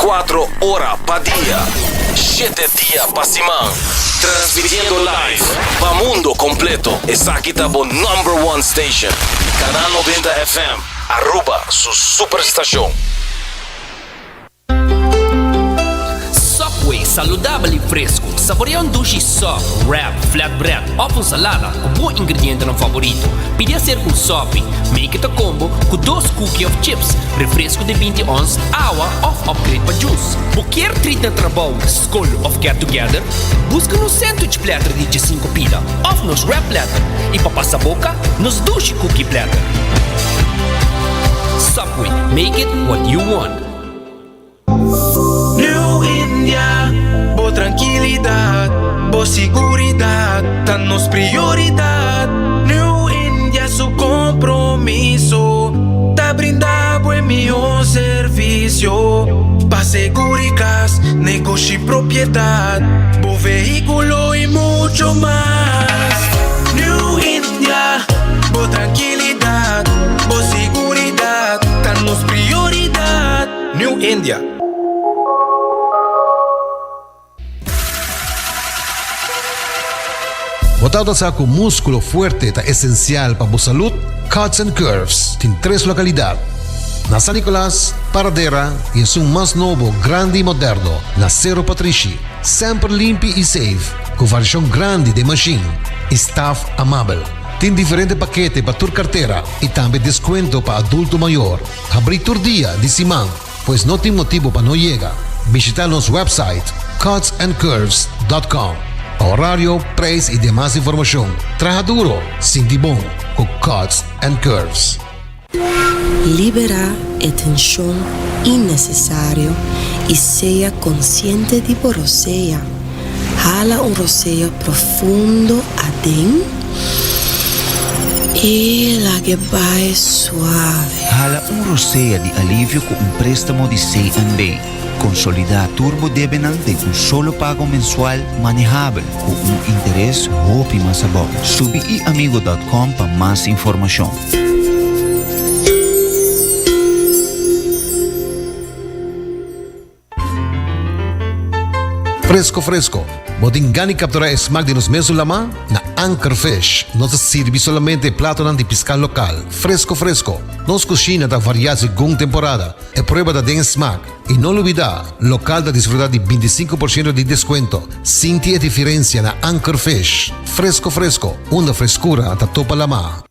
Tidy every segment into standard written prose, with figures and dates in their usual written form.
24 ora pa dia, shete dia pa siman. Transmitiendo live pa mundo completo. Esaki ta bo number one station. Canal 90 FM, Aruba su superstacion. Subway, saludabel y fresco. Saborea un dushi sub, wrap, flatbread of un salada cu bo ingredientenan favorito. Pidi hacer un sopi, make it a combo cu dos cookie of chips, refresco di binti ons, awa of upgrade pa juice. Bo kier treat na trabou, scol of get together? Busca nos sandwich platter di diesinco pida of nos wrap platter y pa pasa boca, nos dushi cookie platter. Subway, make it what you want. New India, bo trankilidat, bo siguridat ta nos prioridat. New India su kompromiso ta brinda bo e mihó servisio pa seguri kas, negoshi, propiedat, bo vehíkulo i mucho mas. New India, bo trankilidat, bo siguridat ta nos prioridat. New India. Bo tabata sa ku múskulo fuerte ta esensial pa bo salud? Cuts and Curves tin tres lokalidat, na San Nicolas, Paradera i esun mas nobo, grandi i moderno, na Sero Patrishi. Semper limpi i safe, ku variashon grandi den mashin i staf amabel. Tin diferente pakete pa tur kartera i tambe deskuento pa adulto mayor. Habrí tur dia di siman, pues no tin motibu pa no yega. Bishita nos website cutsandcurves dot com pa horario, prijs i demas informashon. Traha duro, sinti bon ku Cuts and Curves. Liberá e tenshon innesesario i sea konsiente di bo rosea. Hala un rosea profundo aden i lag'e bai suave. Hala un rosea di alivio ku un préstamo di CNB. Konsolidá tur bo debenan den un solo pago mensual manehabel ku un interes hopi mas abou. Subi iamigo dòt kòm pa mas informashon. Fresco fresco, bo tin gana di captura e smaak di nos mesun lama? Na Anchor Fish nos ta sirbi solamente e platonan di pisca local, fresco fresco. Nos cushina ta varia segun temporada, e prueba ta den e smaak. Y no lubida, local ta disfruta di bintisinco por ciento di descuento. Sinti e diferencia na Anchor Fish. Fresco fresco, unda frescura ta topa lama.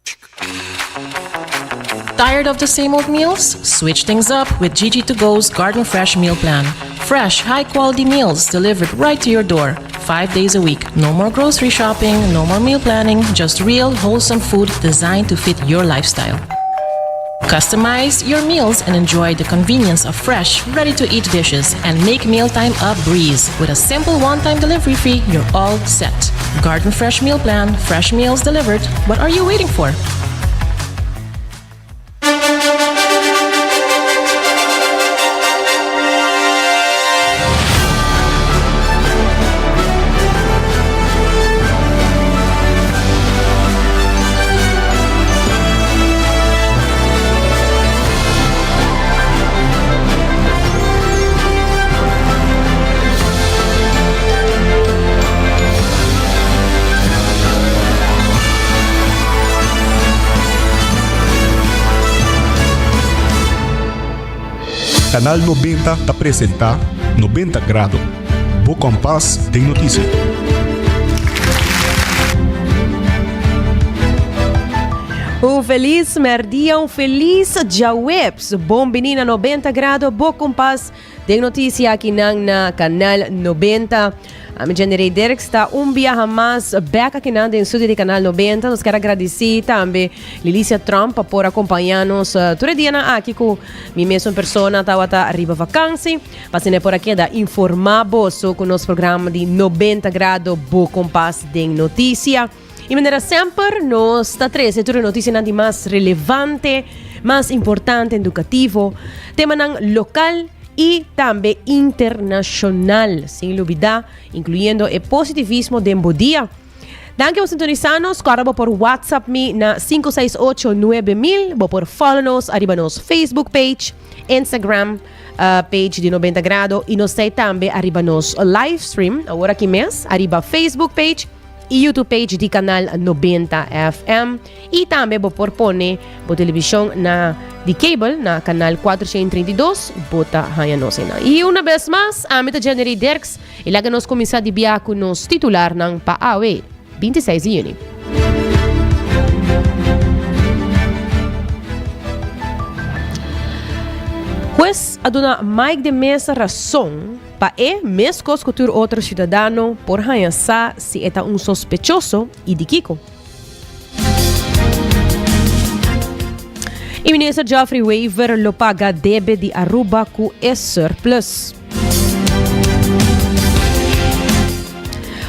Tired of the same old meals? Switch things up with Gigi to Go's Garden Fresh Meal Plan. Fresh, high quality meals delivered right to your door, five days a week. No more grocery shopping, no more meal planning, just real, wholesome food designed to fit your lifestyle. Customize your meals and enjoy the convenience of fresh, ready to eat dishes and make mealtime a breeze. With a simple one time delivery fee, you're all set. Garden Fresh Meal Plan, fresh meals delivered. What are you waiting for? Canal 90 ta presenta 90 Grado, bo kompas den notisia. Un felis merdia, un felis djaweps. Bon bini na 90 Grado, bo kompas den notisia akinan na Canal 90. Ami Jenny Ray Dirks ta un biaha mas bek akinan den studio di Canal 90. Nos kier agradeci tambe Lilicia Tromp pa por acompaña nos eh, tur e dianan aki cu mi mesun persona tawata riba vakantie. Pa asina por a keda informa boso cu nos programa di 90 Grado Bo Kompas den Noticia. Y manera semper nos ta trece tur e noticianan di mas relevante, mas importante, educativo, temanan local y tambe internacional, sin lubida, incluyendo e positivismo den bo dia. Danki pa sintonisa nos. Kòrda bo por WhatsApp mi na 568 9000. Bo por follow nos ariba nos Facebook page, Instagram page di 90 Grado y nos ta tambe ariba nos live stream awor aki mes ariba Facebook page y YouTube page di Canal 90 FM. Y tambe bo por pone bo television na di cable na canal 432 bo ta haña nos einan. Y una bes mas, ami ta Jennery Dirks y laga nos cuminsa di bia cu nos titularnan pa awe, 26 di juni. Hues a duna Mike de Meza rason pa e, mescos cu tur otro ciudadano, por haña sa si e ta un sospechoso y di kico. Y minister Geoffrey Wever lo paga debe di Aruba cu e surplus.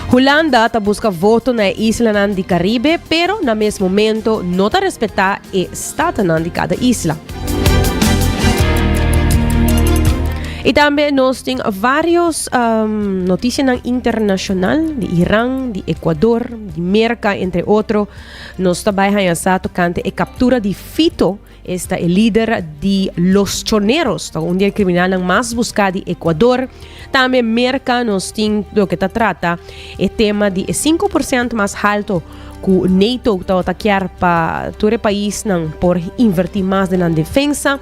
Hulanda ta busca voto na e islanan di Caribe, pero na mes momento no ta respeta e statennan di cada isla. Y tambe nos tin varios um, noticianan internacional di Iran, di Ecuador, di Merca, entre otro. Nos ta bai haña sa tocante e captura di Fito, esta e lider di Los Choneros, ta un di e criminalnan mas busca di Ecuador. Tambe Merca nos tin loke ta trata e tema di e 5% mas halto cu NATO tabata kier pa tur e paisnan por inverti mas den nan defensa.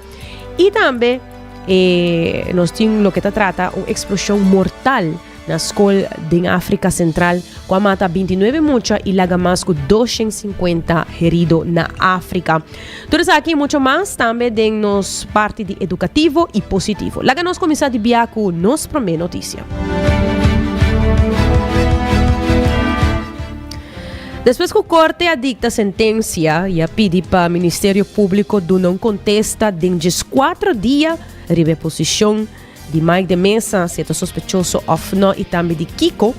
Y tambe e nos tin loke ta trata un explosion mortal na skol den Afrika Sentral ku a mata 29 mucha i laga mas ku 250 herido na Afrika. Tur esaki i mucho mas tambe den nos parti di edukativo i positivo. Laga nos kuminsá di bia ku nos promé notisia. Despues ku korte a dikta sentensia i a pidi pa Ministerio Públiko duna un kontesta den 14 dia riba e posishon di Mike de Meza si e ta sospechoso of no y tambe di kico.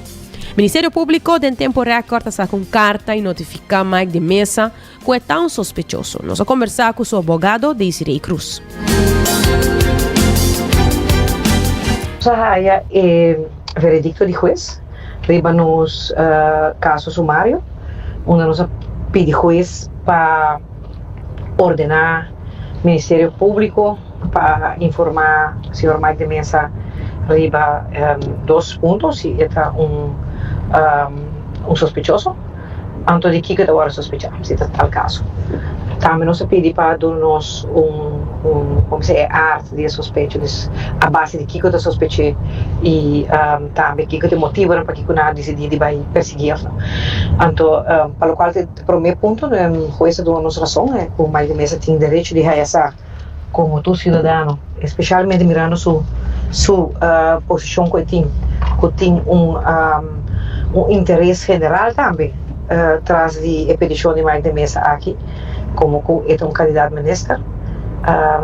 Ministerio Publico den tempo record a saca un carta y notifica Mike de Meza cu e ta un sospechoso. Nos a conversa cu su abogado Desiree Cruz. Nos a haya e veredicto di hues riba nos caso sumario unda nos a pidi hues pa ordena Ministerio Publico pa informa señor Mike de Meza riba dos punto, si e ta un un sospechoso, anto di kiko e ta wòrdu sospecha, si ta tal kaso. Tambe nos a pidi pa duna nos un un komo se e art di e sospecho, dus a base di kiko ta sospeché i tambe kiko ta e motibonan pakiko nan a disidí di bai persiguí òf no. Anto pa lokual ta e promé punto, hues a duna nos rason ku Mike de Meza tin derecho di haya sa. Komo tur siudadano, espeshalmente mirando su su posishon ku e tin, ku tin un un interes general tambe tras di e petishon di Mike de Meza aki, komo ku e ta un kandidat minister.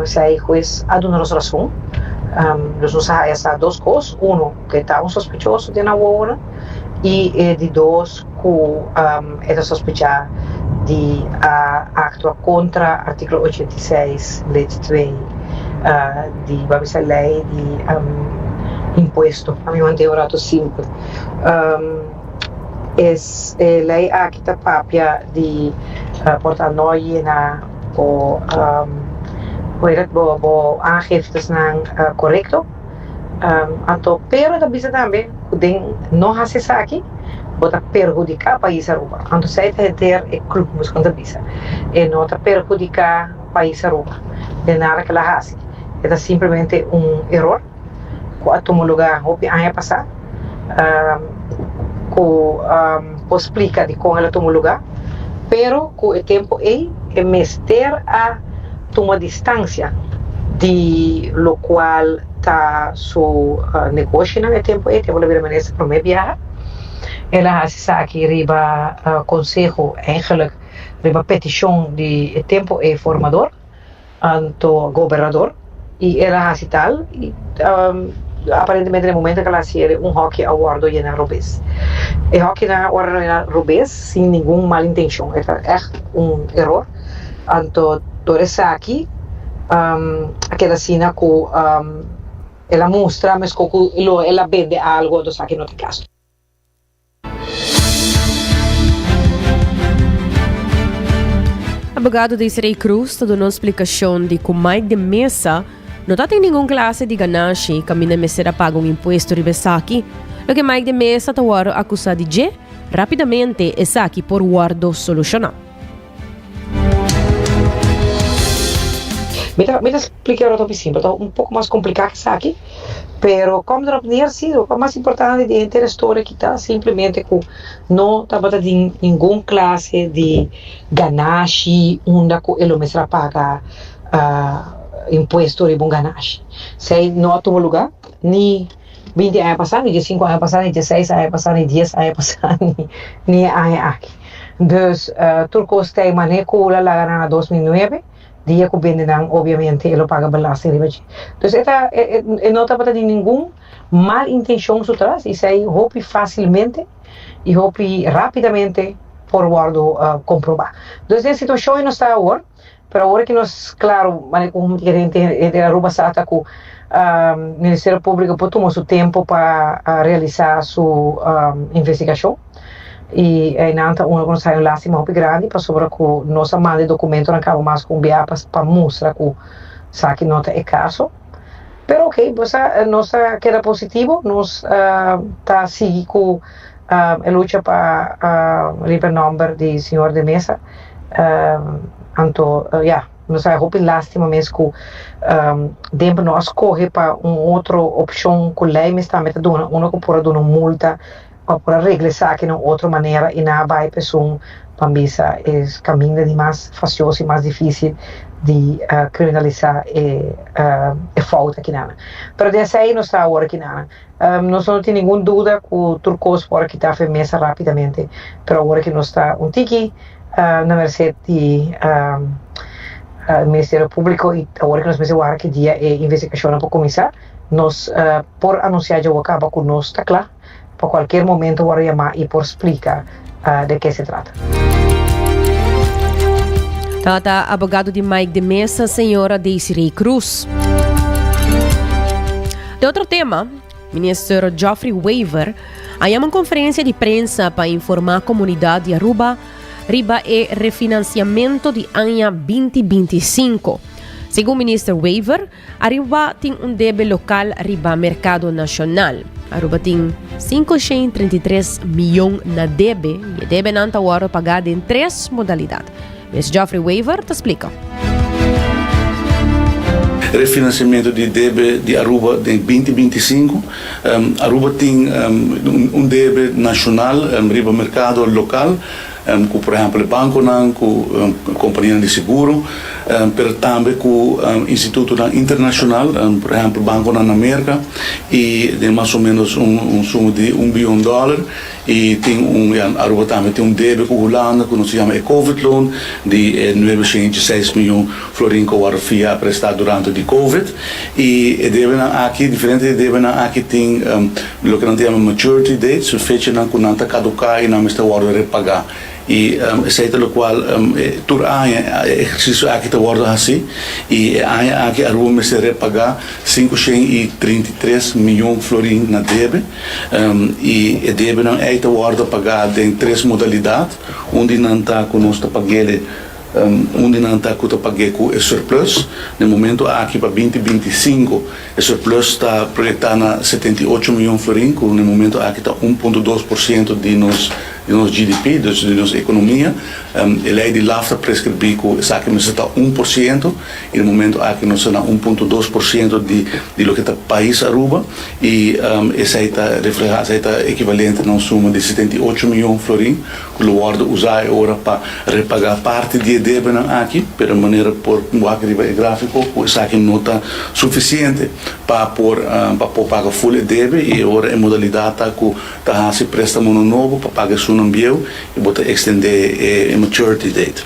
Esei hues a duna nos rason. Dus nos a haya sa dos kos, uno, ku e ta un sospechoso den awowonan i e di dos, ku e ta sospechá di a aktua kontra artíkulo 86, lid 2 di bo a bisa lei di impuesto. Pa mi mant'é un ratu simpel. Es e lei aki ta papia di por ta no yena bo bo aangiftesnan korekto. Anto pero ta bisa tambe ku den no hasi esaki bo ta perhudiká pais Aruba. Anto esei ta henter e club nos ta bisa. E no ta perhudiká pais Aruba den nada ku el a hasi. E ta simplemente un eror ku a tuma lugá hopi aña pasá ku por splika dikon el a tuma lugá pero ku e tempu ei e mester a tuma distancia di locual ta su negoshinan e tempo ey, tempo el a bira minister prome biaha. El a haci esaki riba conseho, eigenlijk riba peticion di e tempo ey formador, anto gobernador, y el a haci tal y aparentemente na e momento cu el a haci el un hockey a wordo yena robes. E hockeynan a wordo yena robes sin ningun mal intencion, e ta echt un eror. Anto tur esaki a keda asina ku el a mustra meskos ku lo el a bende algu, anto esaki no ta e kaso. Abogado Desiree Cruz ta duna un splikashon di ku Mike de Meza no ta tin ningun klase di ganashi kaminda mester a paga un impuesto riba esaki. Loke Mike de Meza ta wòrdu akusá di dje, rápidamente esaki por wòrdu solushoná. Mi ta mi ta splika e hopi simpel, ta un poko mas kompliká ke esaki, pero kom erop neer si loke mas importante di henter e storia aki ta simplemente ku no tabata tin ningun klase di ganashi unda ku e lo mester a paga impuesto riba un ganashi. Esei no a tuma lugá ni binti aña pasá, ni diesinku aña pasá, ni dieseis aña pasá, ni dies aña pasá, ni e aña aki. Dus tur kos ta e manera ku la laga nan na 2009, dia ku bende nan obviamente e lo paga belasting riba dje. Dus e ta e no tabata di ningun mal intenshon su tras i esei hopi fásilmente i hopi rápidamente por wòrdu komprobá. Dus den situashon e nos ta awor, Pero awor ki nos claro, manera cu hende hende Aruba sa ta cu Ministerio Publico por tuma su tempo pa realisa su investigacion y eynan ta uno cu nos haya un lastima hopi grandi pasobra cu nos a manda e documentonan caba mas cu un bia pa mustra cu esaki no ta e caso. Pero ok, bo sa nos ta keda positivo, nos ta sigui cu e lucha pa riba e nomber di señor de Meza. Anto ya, nos a hopi lastima mes ku demper no a skohe pa un otro opshon ku lei mes tambe ta duna, uno ku por a duna un multa pa por a regla esaki na un otro manera i nan a bai pa esun pa bisa e kaminda di mas fasioso i mas difisil di kriminalisá e fout akinan. Pero den esei nos ta awor akinan. Nos no tin ningun duda ku tur kos por a kita afe mesa rápidamente, pero awor ki nos ta un tiki na merced di Ministerio Públiko i awor ki nos mester wara ki dia e investigashonnan por kuminsá, nos por anunsiá djawo kaba ku nos ta kla pa kualkier momento wòrdu yamá i por splika de ke se trata. Tabata abogado di Mike de Meza, señora Desiree Cruz. De otro tema, Minister Geoffrey Wever a yama un conferencia di prensa pa informa comunidad di Aruba riba e refinanciamento di aña 2025. Segun Minister Wever, Aruba tin un debe local riba mercado nacional. Aruba tin 533 miyon na debe y e debenan ta wordo paga den tres modalidad. Mes Geoffrey Wever ta splica. Refinanciamento di debe di Aruba den 2025. Aruba tin un debe nacional riba mercado local. Ku por ehèmpel e bankonan, ku kompanianan di seguro, pero tambe ku institutonan internashonal, por ehèmpel bankonan na Merka, i den mas o ménos un suma di un bion dòler. I tin un, ya, Aruba tambe tin un debe ku Hulanda ku nos ta yama e Covid loan di e nuebe shen i dieseis mion florin ku a wòrdu fia a prestá durante di Covid. I e debenan aki, diferente di e debenan aki tin Loke nan ta yama maturity dates, su fechanan ku nan ta kaduká i nan mester wòrdu repagá. I esei ta lokual tur aña e ehersisio aki ta wòrdu hasí i e aña aki Aruba mester repagá 533 mion florin na debe. I e debenan ei ta wòrdu pagá den tres modalidat. Un di nan ta ku nos ta pag'é Un di nan ta ku ta pag'é ku e surplus. Na e momento aki pa 2025 e surplus ta proyektá na 78 mion florin ku na e momento aki ta 1.2% di nos di nos GDP, dus di nos ekonomia. E lei di laf ta preskribí ku esaki mester ta 1% i na e momento aki nos ta na 1.2% di di loke ta pais Aruba i esei ta reflehá esei ta ekivalente na un suma di 78 mion florin. Ku lo wòrdu usá e ora pa repagá parti di e debenan aki, pero manera por wak riba e gráfiko ku esaki no ta sufisiente pa por pa por paga ful e debe i e ora e modalidat ta ku ta hasi préstamonan nobo pa paga esunnan bieu i bo ta ekstendé e maturity date.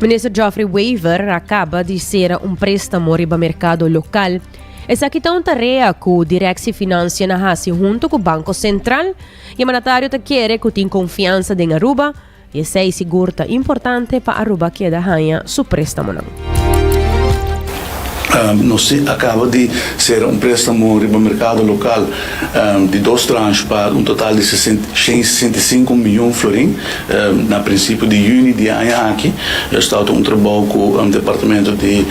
Minister Geoffrey Wever a kaba di sera un préstamo riba merkado lokal. Esaki ta un tarea ku Directie Financiën a hasi hunto ku Banko Sentral i e mandatario ta kere ku tin konfiansa den Aruba i esei sigur ta importante pa Aruba keda haña su préstamonan. Nos a caba di cera un prestamo riba mercado local di dos tranche pa un total di 165 miyon florin na principio di juni di e aña aki. Esaki ta un trabou cu Departamento di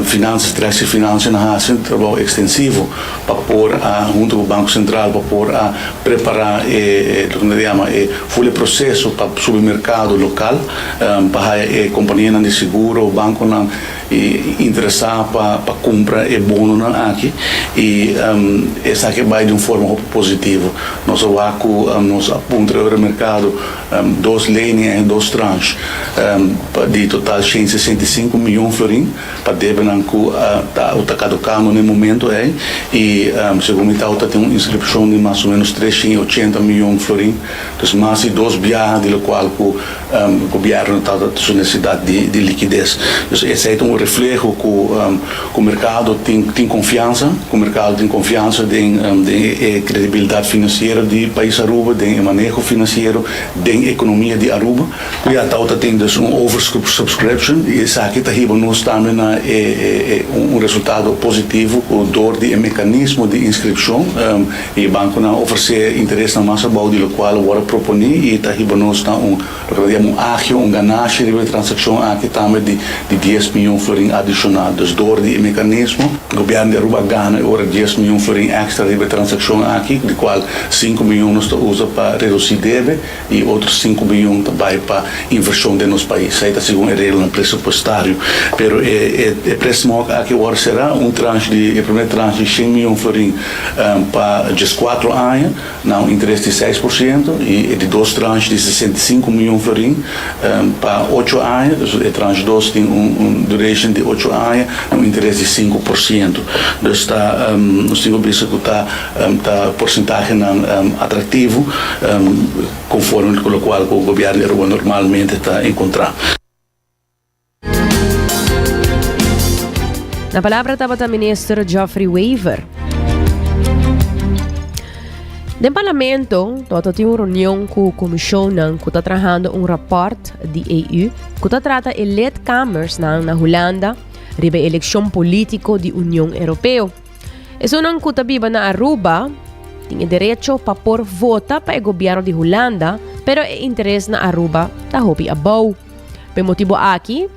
Finanzas, Directie Financiën a haci, un trabou extensivo pa por a hunto cu Banco Central pa por a prepara e loke nan ta yama e full e proceso pa subi mercado local pa haya e companianan di seguro, banconan i interesá pa pa kumpra e bononan aki i esaki a bai di un forma hopi positivo. Nos a wak ku nos a puntra ora merkado dos lening en dos tranche di total 165 miyon florin pa debenan ku ta ta kadukando na e momento ei i segun mi tau ta tin un inskripshon di mas o menos 380 miyon florin, dus mas di dos biaha di lokual ku Gobierno ta su necesidad di liquidez. Dus esey ta un refleho cu cu mercado tin tin confiansa, cu mercado tin confiansa den den e credibilidad financiero di pais Aruba, den e maneho financiero, den economia di Aruba. Cu ya tawata tin dus un oversubscription y esaki ta hiba nos tambe na e e un resultado positivo cu door di e mecanismo di inscripcion E banconan a ofrece interesnan mas abou di locual a worde proponi y ta hiba nos na un loke ta yama un agio, un ganashi riba e transaccion aki tambe di di dies miyon florin adicional. Dus door di e mecanismo, Gobierno di Aruba a gana e ora dies miyon florin extra riba e transaccion aki, di cual cinco miyon nos ta usa pa reduci debe y otro cinco miyon ta bay pa inversion den nos pais. Esey ta segun e reglanan presupuestario. Pero e e prestamo aki a worde cera, un tranche di e primer tranche di shen miyon florin pa djeskuatro aña na un interes di 6% i e di dos tranche di 65 miyon florin pa ocho aña, dus e tranche dos tin un duration di ocho aña na un interes di 5%. Dus ta nos tin ku bisa ku ta ta porsentahenan atraktivo konforme ku lokual ku gobièrnu di Aruba normalmente ta enkontrá. Na palabra tabata minister Geoffrey Wever. Den parlamento tabata tin un reunion ku komisionnan ku ta trahando un rapport di EU ku ta trata e lidkamersnan na Hulanda riba e elekshon politiko di Union Europeo. Esunnan ku ta biba na Aruba tin e derecho pa por vota pa e gobierno di Hulanda, pero e interes na Aruba ta hopi abou. P'e motibu aki,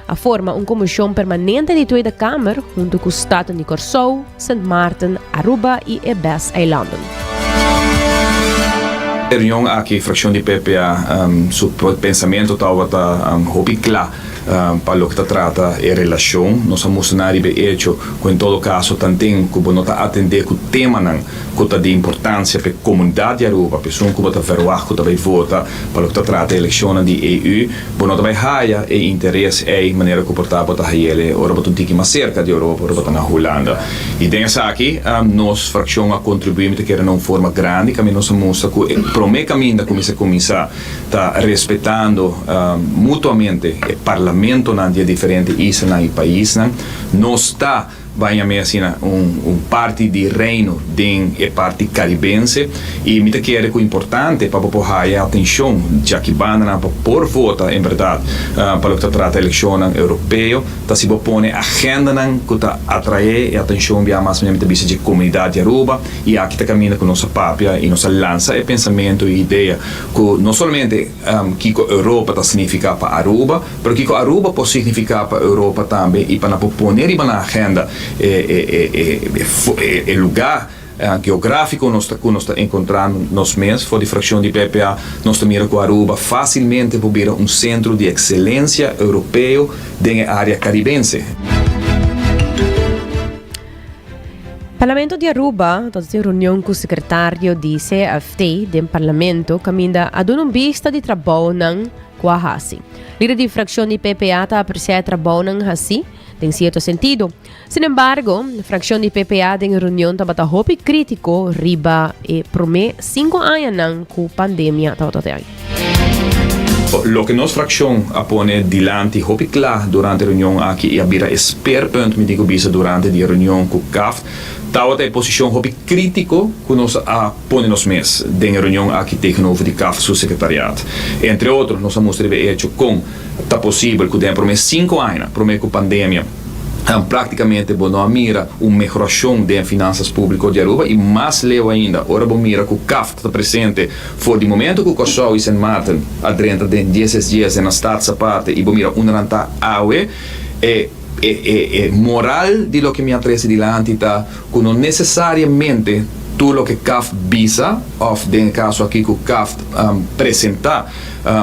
a forma un komishon permanente di Tweede Kamer huntu ku Staten di Kòrsou, Sint Maarten, Aruba i e Bes Eilanden. E reunion aki frakshon di PPA su pensamentu tabata hopi kla pa loke ta trata e relashon. Nos a mustra nan riba e echo ku en todo kaso tanten ku bo no ta atendé ku temanan ku ta di importansia pa e komunidat di Aruba, pa esun ku bo ta verwagt ku ta bai vota pa loke ta trata e elekshonnan di EU, bo no ta bai haya e interes ei manera ku por ta bo ta hayel ora bo ta un tiki mas serka di Europa, ora bo ta na Hulanda. I den esaki nos frakshon a kontribuí, mi ta kere na un forma grandi, kaminda nos a mustra ku e promé kaminda ku mester kuminsá ta respetando mutuamente e parlamentonan di e diferente islanan i paisnan. Nos ta. Bai yam'é asina un un parti di Reino den e parti Karibense i mi ta kere ku importante pa bo por haya atenshon djaki bandanan pa por vota en bèrdat pa loke ta trata elekshonnan europeo ta si bo pone agendanan ku ta atraé e atenshon bia mas mi ta bisa dje komunidat di Aruba i aki ta kaminda ku nos a papia i nos a lansa e pensamentu i idea ku no solamente kiko Europa ta signifiká pa Aruba. Pero kiko Aruba por signifiká pa Europa tambe i pa nan por pone riba nan agenda e lugá geográfiko nos ta ku nos ta enkontrá nos mes for di frakshon di PPA nos ta mira ku Aruba fásilmente por bira un sentro di ekselensia europeo den e área karibense. Parlamento di Aruba ta tin reunion ku sekretario di CFT den Parlamento kaminda a duna un bista di trabounan ku a hasi. Lider di frakshon di PPA ta apresiá e trabounan hasí den sierto sentido. Sin embargo, frakshon di PPA den e reunion tabata hopi krítiko riba e promé sinku añanan ku pandemia tabata te ai. Loke nos frakshon a pone dilanti hopi kla durante e reunion aki i a bira e speerpunt mi tin ku bisa durante di e reunion ku CAft tabata e posishon hopi krítiko ku nos a pone nos mes den e reunion aki tegenover di CAF su sekretariat. Entre otro nos a mustra riba e echo kon ta posibel ku den e prome sinku añanan prome ku pandemia Práktikamente bo no a mira un mehorashon den e finansas públiko di Aruba i mas leu ainda ora bo mira ku CAFT ta presente for di momento ku Kòrsou i Sint Maarten a drenta den dies dies den nan Staats Aparte i bo mira unda nan ta awe. E e moral di loke mi a trese dilanti ta ku no nesesariamente tur loke CAFT bisa òf den e kaso aki ku CAFT presentá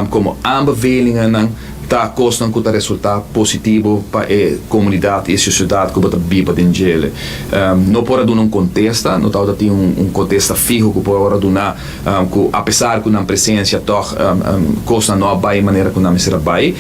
komo aanbevelingennan ta kosnan ku ta resultá positivo pa e komunidat i e sosiedat ku bo ta biba den djele. No por a duna un kontesta, no tabata tin un kontesta fiho ku por a duna ku apesar ku nan presensia tòg kosnan no a bai manera ku nan mester a bai.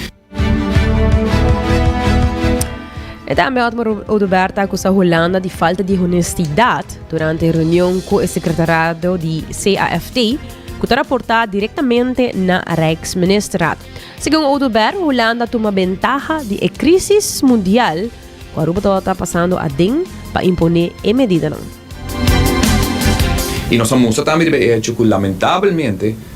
E tambe Otmar Oduber ta acusa Hulanda di falta di honestidad durante e reunion cu e secretariado di CAFT, cu ta raporta directamente na Rijksministerraad. Segun Oduber, Hulanda a tuma bentaha di e crisis mundial cu Aruba tabata pasando aden pa impone e medidanan. Y nos a mustra tambe riba e hecho cu lamentabelmente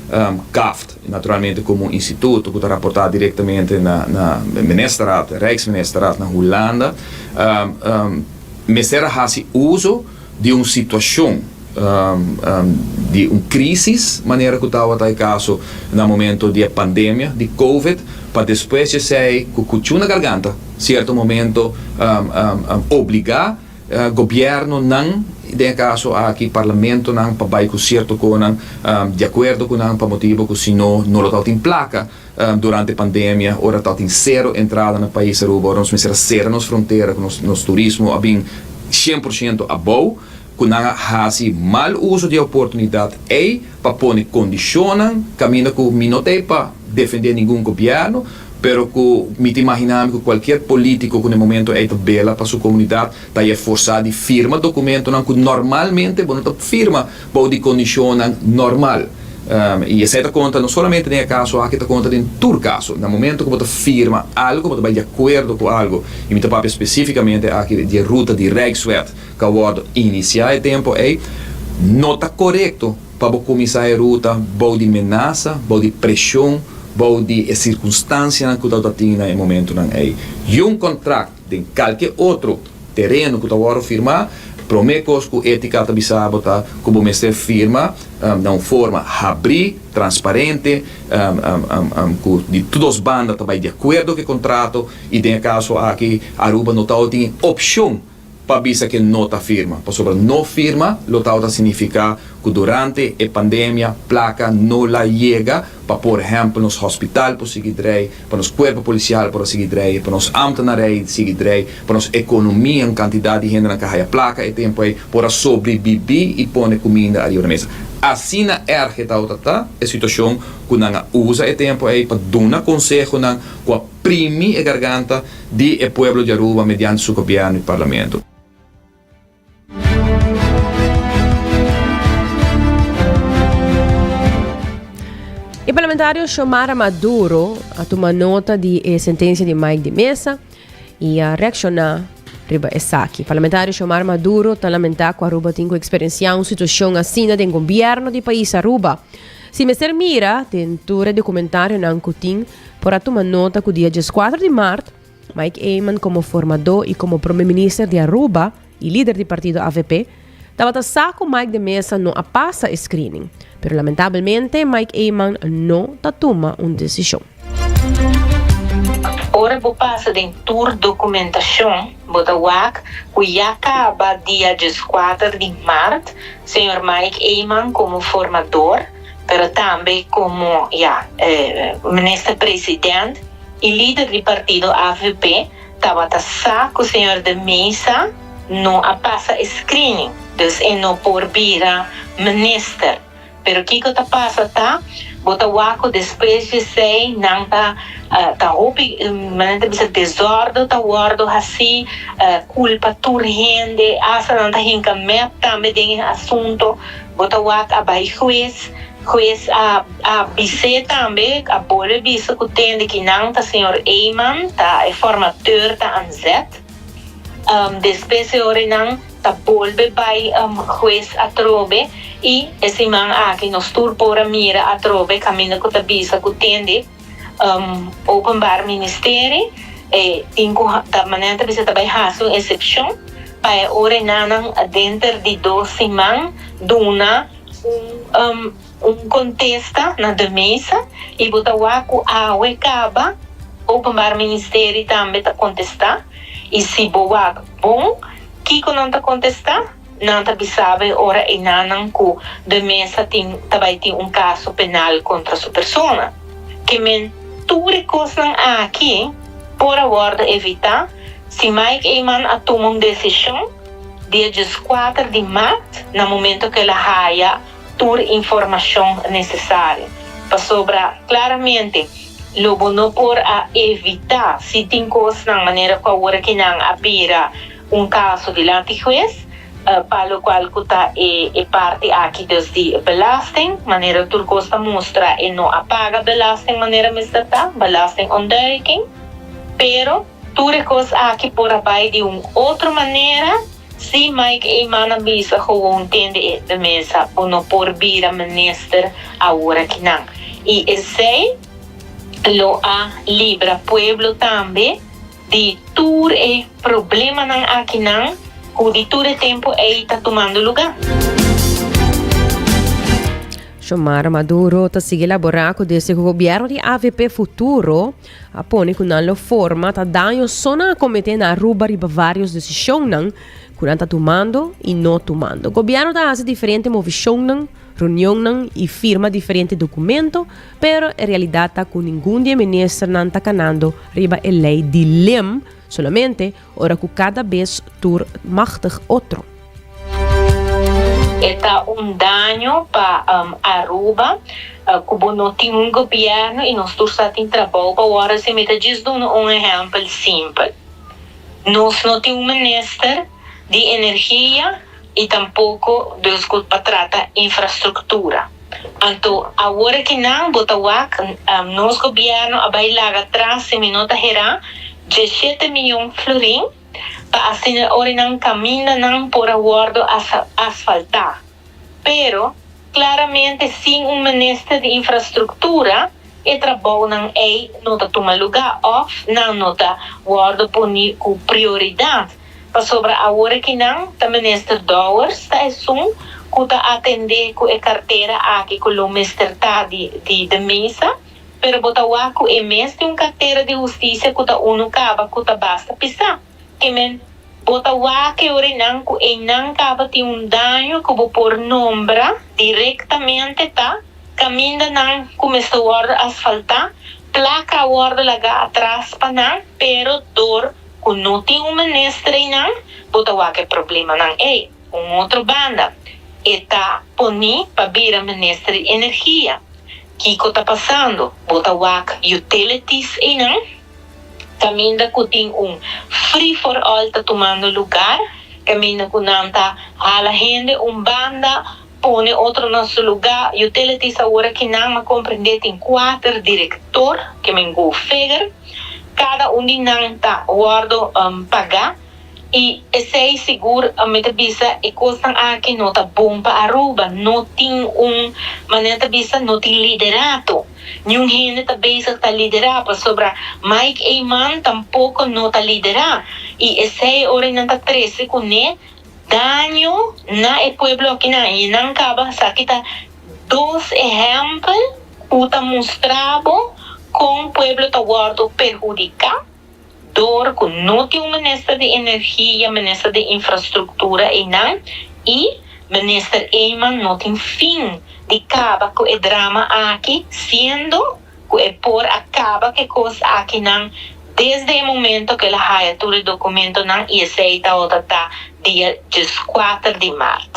CAFT, Naturalmente komo un instituto ku ta raportá direktamente na na Ministerraad, Rijksministerraad na Hulanda, mester a hasi uso di un situashon di un krísis manera ku tabata e kaso na momento di e pandemia di Covid pa despues di esei ku kuchú na garganta sierto momento obligá Gobiernonan, den e caso aki parlamentonan, pa bay cu cierto conan di acuerdo cu nan pa motibo cu si no, no lo tabatin placa durante pandemia, ora tabatin cero entrada na pais Aruba, ora nos mester a cera nos frontera cu nos turismo a bin cien por ciento abou, cu nan a haci mal uso di e oportunidad ey pa pone condicionnan caminda cu mi no ta ey pa defende ningun gobierno, Pero ku mi ta imaginá mi ku kualkier polítiko ku na e momento ei ta bela pa su komunidat ta e forsá di firma dokumentonan ku normalmente bo no ta firma bou di kondishonnan normal. I esei ta konta no solamente den e kaso aki, ta konta den tur kaso. Na momento ku bo ta firma algu, bo ta bai di akuerdo ku algu, i mi ta papia spesífikamente aki di e ruta di Rijkswet ku a wòrdu inisiá e tempu ei, no ta korekto Pa bo kuminsá e ruta bou di menasa, bou di preshon, bou di e sirkunstansianan ku ta tin na e momentunan ei. Yun kontrakt den kalke otro tereno ku ta wòrdu firmá, promé kos ku étika ta bisa bo ta ku bo mester firma na un forma habrí, transparente, ku di tur dos banda ta bai di akuerdo ku e kontrato i den e kaso aki Aruba no tabatin e opshon pa bisa ke no ta firma, pasobra no firma lo tabata significa cu durante e pandemia placa no la yega pa por ehempel nos hospital por sigui drei, pa nos cuerpo policial por a sigui drei, pa nos ambtenarij sigui drei, pa nos economia un cantidad di hendenan ca haya placa e tempo ey por a sobrevivi y pone cuminda ariba na mesa. Asina erg e tabata ta e situacion cu nan a usa e tempo ey pa duna consehonan cu a primi e garganta di e pueblo di Aruba mediante su gobierno y parlamento. E parlamentario Xiomara Maduro a tuma nota di e sentencia di Mike de Meza y a reacciona riba esaki. Parlamentario Xiomara Maduro ta lamenta cu Aruba tin cu experiencia un situacion asina den gobierno di pais Aruba. Si mester mira den tur e documentarionan cu tin Por a tuma nota cu dia diescuatro di maart, Mike Eman como formador y como Prome Minister di Aruba y lider di partido avp, tabata sa cu Mike de Meza no a pasa e screening. Pero lamentabelmente Mike Eman no ta tuma un decision. Ora bo pasa den tur documentacion, bo ta wak cu ya caba dia diescuater di maart, señor Mike Eman como formador, pero tambe como ya minister president y lider di partido avp tabata sa cu señor de Meza no a pasa e screening, dus e no por bira minister. Pero kico ta pasa ta, bo ta wak cu despues di esey nan ta ta hopi manera ta bisa desordo ta wordo haci, culpa tur hende, hasta nan ta hinca mep tambe den e asunto. Bo ta wak a bai hues, hues a a bis'é tambe, a bolbe bisa ku tende ki nan ta señor Eman, ta e formateur ta aan zet. Despues e ora nan ta bolbe bai hues atrobe i e siman aki nos tur por a mira atrobe kaminda ku ta bisa ku tende Openbaar Ministerie. E tin ku ta manera ta bisa ta bai hasi un eksepshon pa e ora e nannan denter di dos siman duna un un kontesta na de mesa i bo ta wak ku awe kaba Openbaar Ministerie tambe ta kontestá i si bo wak bon kiko nan ta kontestá nan ta bisa bo e ora e nannan ku de mesa tin ta bai tin un kaso penal kontra su persona. Ke men tur e kosnan aki por a wòrdu evitá si Mike Eman a tuma un desishon dia dieskuater di mart na momento ku el a haya tur informashon nesesario. Pasobra klaramente lo bo no por a evitá si tin kosnan manera ku awor aki nan a bira un kaso dilanti hues pa lokual ku ta e e parti aki dus di belasting, manera tur kos ta mustra e no a paga belasting manera mester ta, belastingontduiking, pero tur e kos aki por a bai di un otro manera si Mike Eman a bisa gewoon tende e de mesa bo no por bira minister awor akinan y esey lo a libra pueblo tambe. Di tur e problemanan akinan ku di tur e tempu ei ta tumando lugá. Xiomara Maduro ta sigui laborá ku desde ku gobièrnu di avp Futuro a pone ku nan lo forma ta daño so nan a kometé na Aruba riba vários desishonnan ku nan ta tumando i no tumando. Gobièrnu ta hasi diferente movishonnan, reunionnan i firma diferente dokumento Pero e realidad ta cu ningun di e ministernan ta canando riba e ley di lem solamente ora cu cada bes tur machtig otro. E ta un daño pa Aruba cu bo no tin un gobierno y nos tur sa tin trabou pa worde si mi ta djis duna un ehempel simpel. Nos no tin un minister di energia y tampoco dus cu pa trata infrastructura. Anto awor aki nan bo ta wak nos gobierno a bay laga tras si mi no ta hera dieshete miyon florin pa asina ora nan camindanan por a wordo asfalta. Pero claramente sin un minister di infrastructura e trabounan ey no ta tuma luga of nan no ta wordo poni cu prioridad. Pasobra awor akinan ta Minister Dowers ta esun cu ta atende cu e cartera aki cu lo mester ta di di de mesa, pero bo ta wak cu e mes tin un cartera di husticia cu ta uno caba cu ta basta pisa. Ke men bo ta wak e ora cu eynan caba tin un daño cu bo por nombra directamente ta camindanan cu mester wordo asfalta, placa a wordo laga atras pa nan, pero door Ku no tin un minister einan, bo ta wak e problemanan ei. Un otro banda, e ta poní pa bira minister di energia. Kiko ta pasando? Bo ta wak utilities einan, kaminda ku tin un free for all ta tumando lugar, kaminda ku nan ta hala hende un banda, pone otro na su lugá. Utilities awor akinan, m'a komprendé, tin kuater direktor, ke men go figure. Cada un di nan ta wordo paga y esey sigur mi ta bisa e cosnan aki no ta bon pa Aruba. No tin un manera ta bisa no tin liderato. Niun hende ta bezig ta lidera pasobra Mike Eman tampoco no ta lidera y esey ora nan ta trece cune daño na e pueblo aki nan y nan caba esaki ta dos ehempel cu ta mustra bo con pueblo ta wordo perhudica door cu no tin un minister di energia, minister di infrastructura eynan y minister Eman no tin fin di caba cu e drama aki siendo cu e por a caba cu e cos akinan desde e momento cu el a haya tur e documentonan y esey tabata ta dia dieskuater di maart.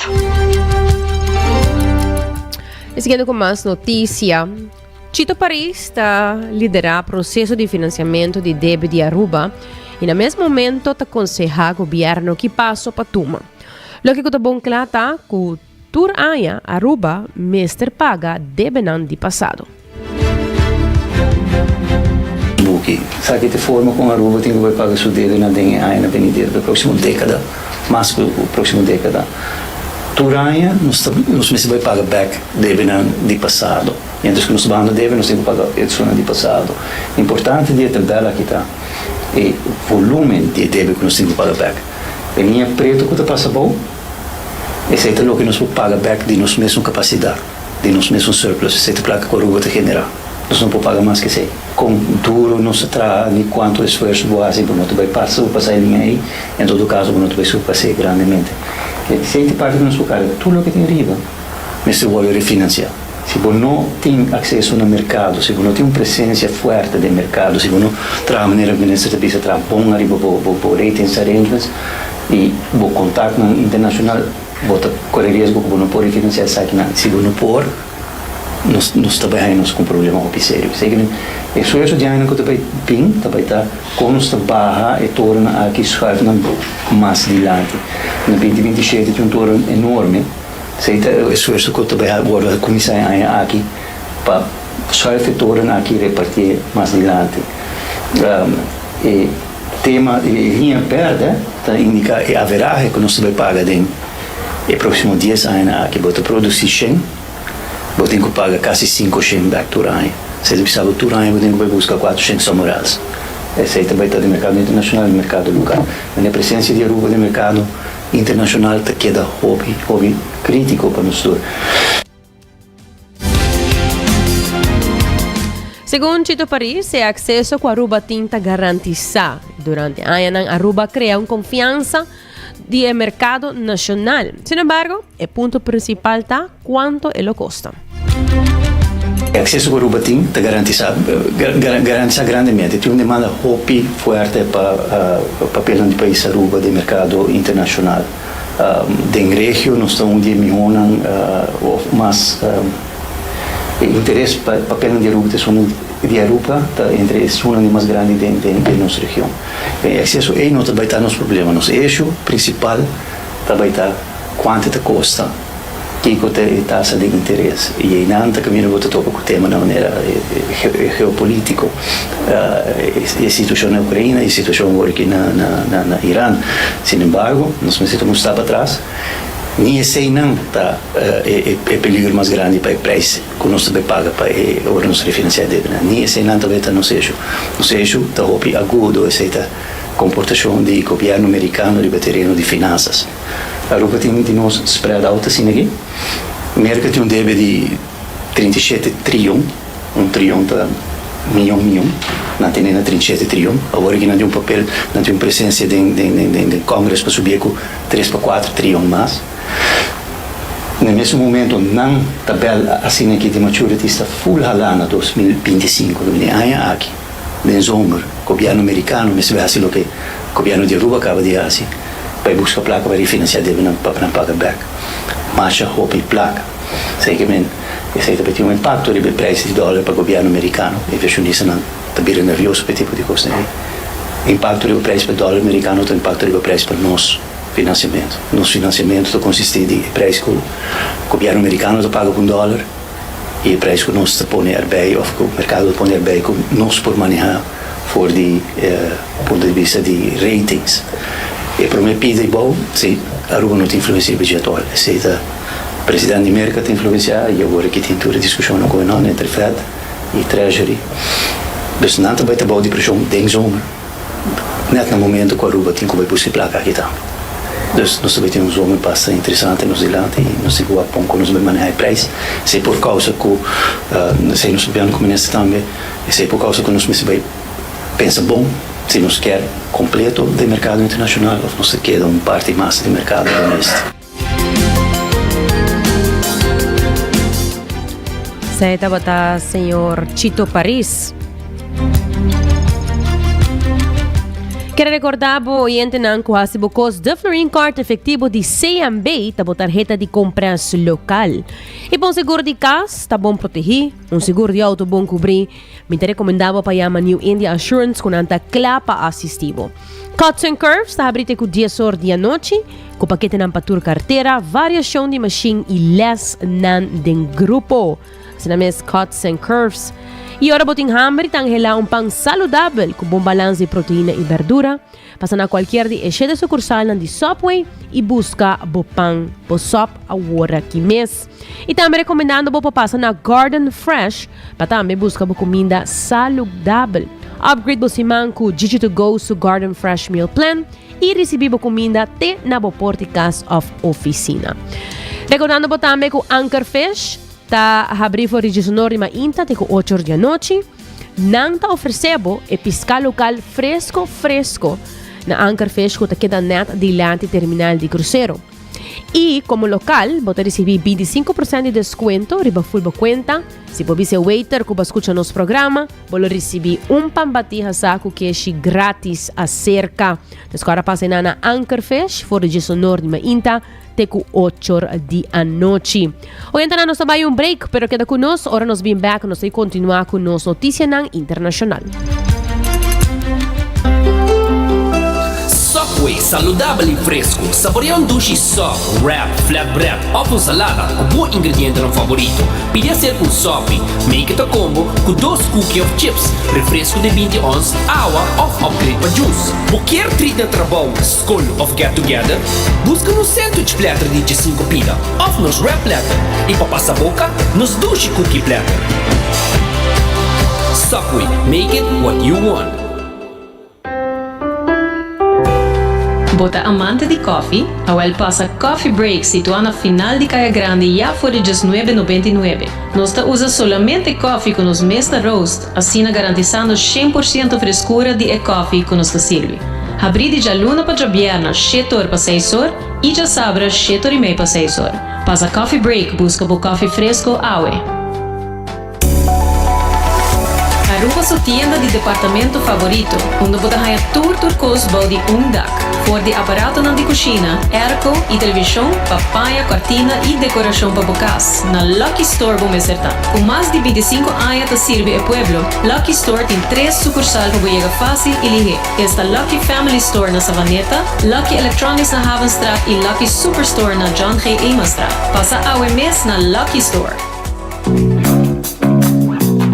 Y siguiendo cu mas noticia, Chito Paris ta lidera proceso di financiamento di debe di Aruba y na mes momento ta conseha gobierno ki paso pa tuma. Loke cu ta bon cla ta cu Tur aña Aruba mester paga debenan di pasado. Buki. Esaki ta e forma con Aruba tin cu bay paga su debenan den e añanan benidero, pa e proximo decada, mas cu e proximo decada. Tur aña nos ta nos mester bay paga bek debenan di pasado. Mientras cu nos ta bahando debe nos tin cu paga esunnan di pasado. Importante di e tabel aki ta. e volumen di e debe ku nos tin ku paga bèk. E liña pretu ku ta pasa abou, esei ta loke nos por paga bèk di nos mesun kapasidat, di nos mesun surplus, esei ta plaka ku Aruba ta generá. Nos no por paga mas ku esei. Kon duru nos ta traha ni kuantu esfuerso bo hasi, bo no ta bai pasa bo pasa e liña ei, en todo kaso bo no ta bai surpas'é grandemente. Esei ta parti ku nos por karga. Tur loke tin riba mester wòrdu refinansiá. Si bo no tin akseso na merkado, si bo no tin un presensia fuerte den merkado, si bo no traha manera minister ta bisa traha bon ariba bo bo ratings arrangements i bo kontaktnan internashonal, bo ta kore riesgo ku bo no por refinansiá esakinan. Si bo no por, nos nos ta bai haña nos ku un problema hopi serio. P'esei ku e esfuerso di añanan ku ta bai bin ta bai ta kon nos ta baha e torennan aki schuif nan mas dilanti. Na binti 27 tin un toren enorme. Esei ta e esfuerso ku ta bai wòrdu a kuminsá e aña aki pa schuif e toren aki repartié mas dilanti. E tema, e liña bèrdè ta indiká e averahe ku nos ta bai paga den e próksimo dies añanan aki. Bo ta produsí shen, bo tin ku paga kasi sinku shen bèk tur aña. Esei ta bisa bo tur aña bo tin ku bai buska kuatro shen somewhere else. Esei ta bai ta den merkado internashonal i merkado lokal. Men e presensia di Aruba den merkado Internacional ta keda hopi hopi critico pa nos tur. Segun Chito Paris, e acceso cu Aruba tin ta garantisa. Durante añanan Aruba a crea un confiansa di e mercado nacional. Sin embargo, e punto principal ta cuanto e lo costa. E acceso cu Aruba tin ta garantisa garantisa grandemente. Tin un demanda hopi fuerte pa papelnan di pais Aruba den mercado internacional. Den regio nos ta un di e mihonan of mas e interes pa papelnan di Aruba ta esun di Aruba ta entre esunnan di mas grandi den den nos region. E acceso ey no ta bay ta nos problema. Nos issue principal ta bay ta cuanto ta costa. Kiko ta e tasa di interes? I einan ta kaminda bo ta topa ku temanan manera e geopolitiko, e situashon na Ukraina i e situashon awor aki na Iran. Sin embargo, nos mester tuma un stap atras. Ni eseinan ta e peligro mas grandi pa e preis ku nos ta bai paga pa e ora nos refinansiá e debenan. Ni eseinan ta bai ta nos eshu. Nos eshu ta hopi agudo, esei ta komportashon di gobièrnu merikano riba tereno di finansas. Aruba tin di nos spread out asina aki. Merka tin un debe di 37 trion, un trion ta miyon miyon, nan tene na 37 trion. Awor aki nan tin un papel, nan tin un presensia den den den Congress pa subi ku tres pa kuater trion mas. Na e mesun momento nan tabel asina aki di maturities ta full halá na 2025, lo bini aña aki. Den zomer, gobièrnu merikano mester bai hasi loke gobièrnu di Aruba kaba di hasi, bai buska plaka pa refinansiá debenan pa nan paga bèk. Masha hopi plaka. Esei ke men, esei ta bai tin un impakto riba e preis di dòler pa gobièrnu merikano. Invershonistanan ta bira nervioso pa e tipo di kosnan ei. Impakto riba preis pa dòler merikano ta impakto riba preis pa nos finansiamentu. Nos finansiamentu ta konsistí di e preis ku gobièrnu merikano ta paga ku un dòler. I e prijs ku nos ta pone erbij òf ku merkado ta pone erbij ku nos por manehá for di e punto di bista di ratings. E promé pida i bou, si Aruba no ta influensiá e budget ol. Esei ta president di Merka ta influensiá i awor aki tin tur e diskushonnan ku nan entre Fed i Treasury. Dus nan ta bai ta bou di preshon den zomer. Net na momento cu Aruba tin cu bay busca e placa aki tambe. Dus nos ta bay tin un zomer basta interesante nos dilanti y nos tin cu wak bon con nos bay maneha e prijs. Esey por causa cu, esey nos papiando cu minister tambe, esey por causa cu nos mester bay pensa bon si nos kier completo den mercado internacional of nos ta keda un parti mas den mercado domestico. Esei tabata señor Chito Paris. Quiero recordar bo oyentenan ku hasi bo kos de Florin Card efectivo di CMB ta bo tarjeta di compras local. I pa un seguro di cas ta bon protegi, un seguro di auto bon cubri, mi ta recomenda bo pa yama New India Assurance ku nan ta kla pa asisti bo. Cuts and Curves ta habri te ku 10 or di anochi, ku paketenan pa tur kartera, variashon di mashin i lèsnan den grupo. Asina mes Cuts and Curves. I ora bo tin hamber i ta anhelá un pan saludabel ku bon balans di proteina i berdura, pasa na kualkier di e shete sukursalnan di Subway i buska bo pan, bo sòp awor aki mes. I tambe rekomendando bo pa pasa na Garden Fresh pa tambe buska bo kuminda saludabel. Upgrade bo siman ku Gigi To Go su Garden Fresh Meal Plan i risibí bo kuminda te na bo por di kas òf ofisina. Rekordando bo tambe ku Anchor Fish ta habrí for di diesunor di mainta te ku ocho or di anochi. Nan ta ofresé bo e piská lokal fresko fresko na Anchor Fish ku ta keda nèt dilanti terminal di krusero. I komo lokal bo ta risibí 25% di deskuento riba ful bo kuenta. Si bo bisa e waiter ku bo a skucha nos programa, bo lo risibí un pan batí hasá ku keshi grátis aserka. Nos kòrda pasa einan na Anchor Fish for di diesunor di mainta te ku ochor di anochi. Oyentenan nos ta bai un break, pero keda ku nos, ora nos bin bek nos ta kontinuá ku nos notisianan internashonal. Subway, saludabel y fresco. Saborea un dushi sub, wrap, flatbread of un salada cu bo ingredientenan favorito. Pidi acerca un sopi, make it a combo cu dos cookie of chips, refresco di 20 ons, awa of upgrade pa juice. Bo kier treat na trabou, scol of get together? Busca nos sandwich platter di 15 pida of nos wrap platter y pa pasa boca, nos dushi cookie platter. Subway, make it what you want. Bo ta amante di koffie? Awel pasa Coffee Break situá na final di Kaya Grandi ya for di djesnuebe nobenta i nuebe. Nos ta usa solamente koffie ku nos mes ta roast, asina garantisando 100% freskura di e koffie ku nos ta sirbi. Habrí di djaluna pa djabièrna shete or pa seis or i djasabra shete or i mei pa seis or. Pasa Coffee Break buska bo koffie fresko awe. Aruba su tienda di departamento favorito, unda bo ta haña tur tur kos bou di un dak. For di aparatonan di kushina, airco i televishon pa paña, kòrtina i dekorashon pa bo kas, na Lucky Store bo mester ta. Ku mas di bintisinku aña ta sirbi e pueblo, Lucky Store tin tres sukursal pa bo yega fásil i lihé. Esta Lucky Family Store na Savaneta, Lucky Electronics na Havenstraat i Lucky Superstore na John G. Emanstraat. Pasa awe mes na Lucky Store!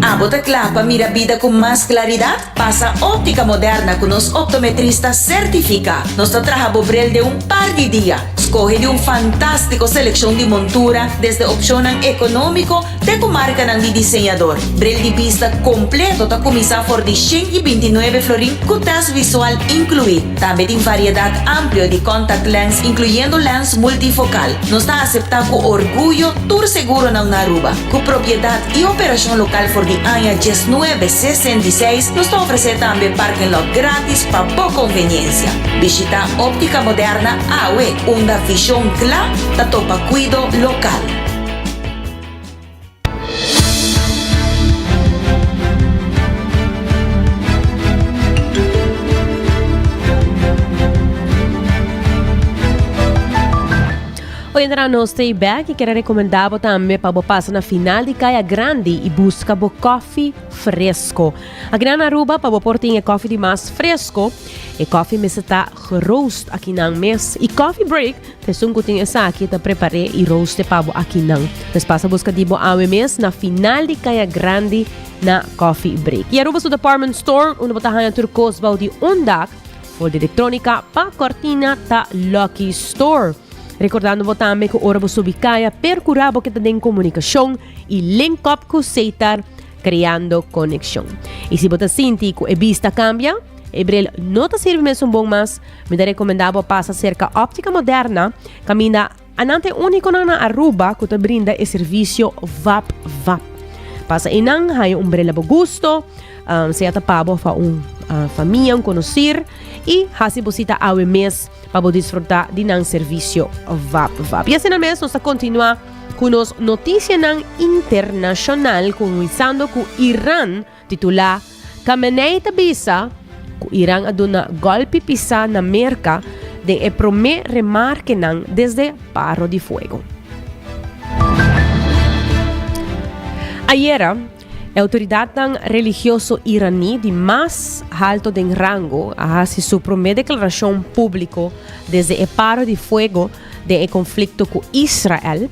Abo ta kla pa mira bida ku mas klaridat? Pasa Óptica Moderna ku nos optometrista sertifiká. Nos ta traha bo bril den un par di dia. Skohe di un fantástiko selekshon di montura, desde opshonnan ekonómiko te ku markanan di diseñador. Bril di bista kompleto ta kuminsá for di 129 florin ku tèst visual inkluí. Tambe tin variedat amplio di contact lens inkluyendo lens multifokal. Nos ta aseptá ku orguyo tur seguronan na Aruba. Ku propiedat i operashon lokal for di aña diesnuebe sesenta i seis, nos ta ofresé tambe parking lot grátis pa bo konveniensia. Bishitá Óptica Moderna awe, unda vishon kla ta topa kuido lokal. Oyentenan nos ta bek y kere recomenda bo tambe pa bo pasa na final di Caya Grandi y busca bo koffie fresco. Aki nan na Aruba pa bo por tin e koffie di mas fresco, e koffie mester ta geroost aki nan mes. Y Coffee Break ta esun cu tin esaki ta prepare y rooste pa bo aki nan. Pues pasa busca di bo awe mes na final di Caya Grandi na Coffee Break. Y Aruba su department store unda bo ta haya tur cos bao di un dak. For di electronica pa cortina ta Lucky Store. Recordando bo tambe cu ora bo subi caya percura bo keda den comunicacion y link up cu Setar creando conexion. Y si bo ta sinti cu e bista cambia, e bril no ta sirbi mesun bon mas, mi ta recomenda bo pasa cerca Optica Moderna caminda Anan ta e únikonan na Aruba ku ta brinda e servisio Vap Vap. Pasa einan, haña un bril na bo gusto, sea ta pa bo òf pa un famia, un konosir, i hasi bo sita awe mes pa bo disfrutá di nan servisio Vap Vap. I asina mes nos ta kontinuá ku nos notisianan internashonal, kuminsando ku Iran. Titulá Khamenei ta bisa ku Iran a duna gòlpi pisá na Merka den e promé remarkenan desde paro di fuego. Ayera, e outoridatnan religioso iraní di mas halto den rango a hasi su promé deklarashon públiko desde e paro di fuego den e konflikto ku Israel,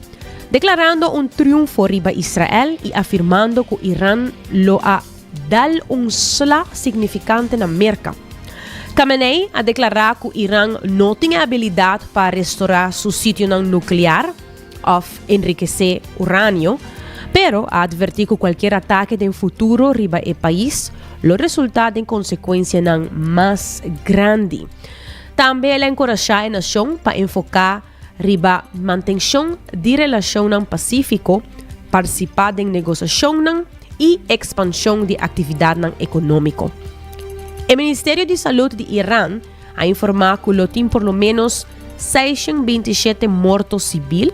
Declarando un triunfo riba Israel y afirmando cu Iran lo a dal un sla significante na Merca. Khamenei a declara cu Iran no tin e habilidad pa restora su sitionan nuclear of enriquece uranio. Pero a advertí ku kualkier atake den futuro riba e pais lo resultá den konsekuensianan mas grandi. Tambe el a enkurashá e nashon pa enfoká riba mantenshon di relashonnan pasífiko, partisipá den negosiashonnan i ekspanshon di aktividatnan ekonómiko. E Ministerio di Salud di Iran a informá ku lo tin por lo ménos 627 morto sibil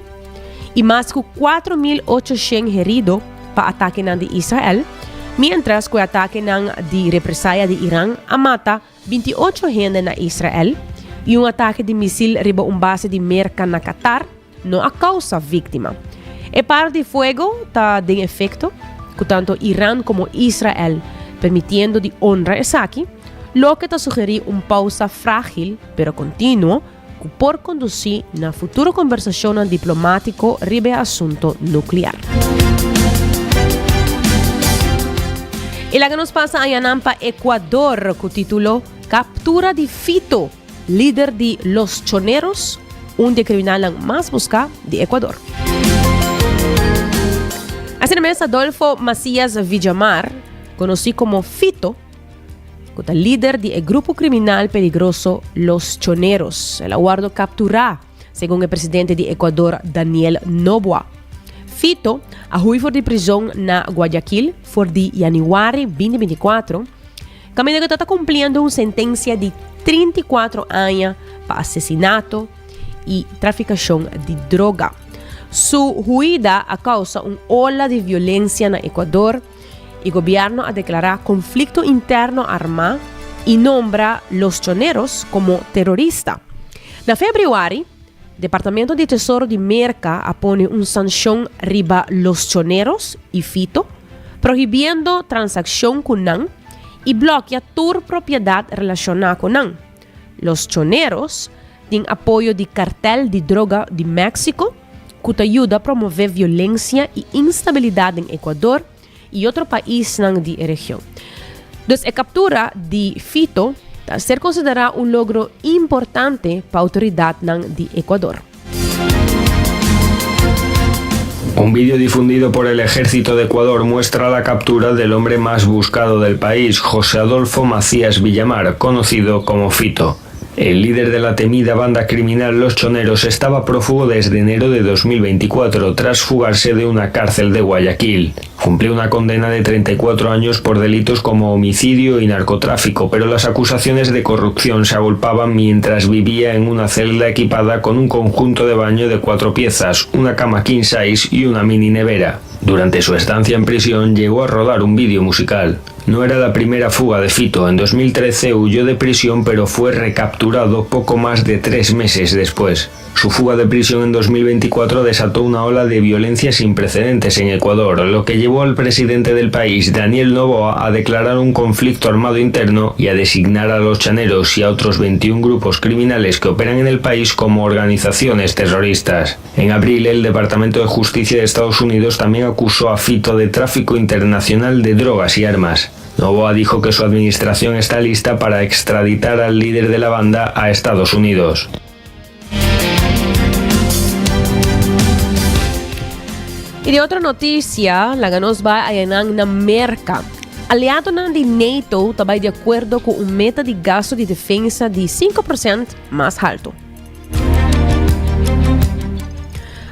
i mas ku 4.800 herido pa atakenan di Israel, miéntras ku e atakenan di represaya di Iran a mata 28 hende na Israel i un atake di misil riba un base di Merka na Qatar no a kousa víktima. E paro di fuego ta den efekto, ku tantu Iran komo Israel permitiendo di honra esaki, loke ta sugerí un pousa frágil pero kontinuo ku por kondusí na futuro kombersashonnan diplomátiko riba e asunto nuklear. I laga nos pasa añanan pa Ecuador ku título Kaptura di Fito, lider di Los Choneros, un di e kriminalnan mas buská di Ecuador. Asina mes Adolfo Macias Villamar, konosí komo Fito, ku ta lider di e grupo kriminal peligroso Los Choneros. El a wòrdu kapturá, segun e presidente di Ecuador Daniel Noboa. Fito a hui for di prizon na Guayaquil for di yanüari 2024, kaminda ku e ta kumpliendo un sentensia di 34 aña pa asesinato i trafikashon di droga. Su huida a kousa un ola di violensia na Ecuador, E gobierno a declara conflicto interno arma y nombra Los Choneros como terorista. Na februari, Departamento di Tesoro di Merca a pone un sancion riba Los Choneros y Fito, prohibiendo transaccion cu nan y blokia tur propiedad relaciona cu nan. Los Choneros tin apoyo di cartel di droga di Mexico, ku ta yuda promové violensia i instabilidat den Ecuador i otro paisnan di e region. Dus e kaptura di Fito ta ser konsiderá un logro importante pa outoridatnan di Ecuador. Un vídeo difundido por el ejército de Ecuador muestra la captura del hombre más buscado del país, José Adolfo Macías Villamar, conocido como Fito. El líder de la temida banda criminal Los Choneros estaba prófugo desde enero de 2024 tras fugarse de una cárcel de Guayaquil. Cumplió una condena de 34 años por delitos como homicidio y narcotráfico, pero las acusaciones de corrupción se agolpaban mientras vivía en una celda equipada con un conjunto de baño de cuatro piezas, una cama king size y una mini nevera. Durante su estancia en prisión llegó a rodar un vídeo musical. No era la primera fuga de Fito. En 2013 huyó de prisión pero fue recapturado poco más de tres meses después. Su fuga de prisión en 2024 desató una ola de violencia sin precedentes en Ecuador, lo que llevó al presidente del país, Daniel Noboa, a declarar un conflicto armado interno y a designar a los chaneros y a otros 21 grupos criminales que operan en el país como organizaciones terroristas. En abril, el Departamento de Justicia de Estados Unidos también acusó a Fito de tráfico internacional de drogas y armas. Noboa dijo que su administración está lista para extraditar al líder de la banda a Estados Unidos. I di otro notisia, laga nos bai ayanan na Merka. Aliadonan di NATO ta bai di akuerdo ku un meta di gasto di defensa di 5% mas haltu.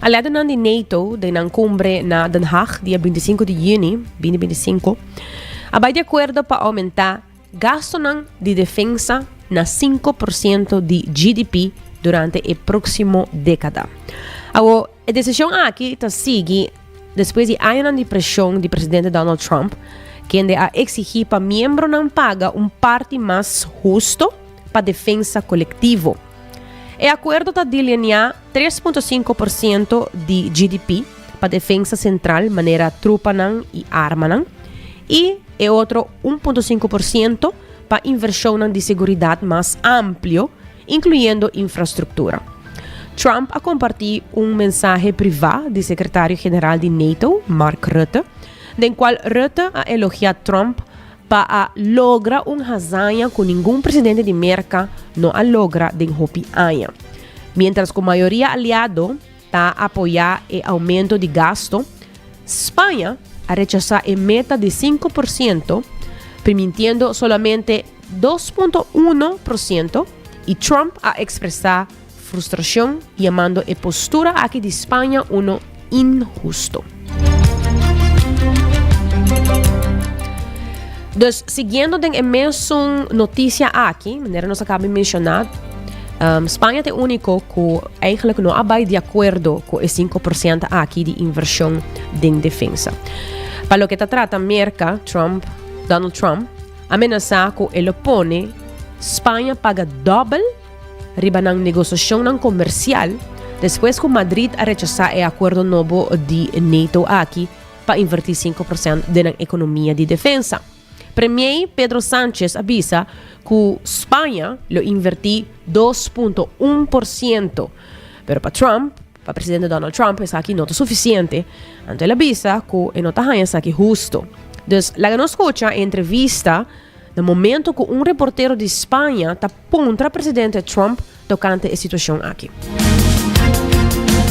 Aliadonan di NATO den nan kumbre na Den Haag dia 25 di yüni 2025 a bai di akuerdo pa oumentá Gastonan di defensa na 5% di GDP durante e próksimo dékada. Awor, e desishon aki ta sigui despues di añanan di preshon di presidente Donald Trump, kende a eksigí pa miembronan paga un parti mas husto pa defensa kolektivo. E akuerdo ta delineá 3.5% di GDP pa defensa sentral manera trupanan i armanan i e otro 1.5% pa invershonnan di seguridat mas amplio, inkluyendo infrastruktura. Trump a kompartí un mensahe privá di sekretario general di NATO, Mark Rutte, den kual Rutte a elogiá Trump pa a logra un hazaña ku ningun presidente di Merka no a logra den hopi aña. Miéntras ku mayoria aliado ta apoyá e oumento di gasto. Spaña a rechasá e meta di 5%, primintiendo solamente 2.1% i Trump a ekspresá frustrashon yamando e postura aki di Spaña uno inhusto. Dus siguiendo den e mesun noticia aki, manera nos a caba di menciona, um, Spaña ta e único cu eigenlijk no a bai di acuerdo cu e 5% aki di inversion den defensa. Pa loke ta trata Merca, Trump, Donald Trump, a menasa cu e lo pone Spaña paga dobbel riba nan negosiashonnan komersial despues ku Madrid a rechasá e akuerdo nobo di NATO aki pa invertí 5% den nan ekonomia di defensa. Premier Pedro Sánchez a bisa ku Spaña lo invertí 2.1%, pero pa Trump, pa presidente Donald Trump, esaki no ta sufisiente, anto el a bisa ku e no ta haña esaki husto. Dus laga nos skucha e entrevista na momento ku un reportero di Spaña ta puntra presidente Trump tokante e situashon aki.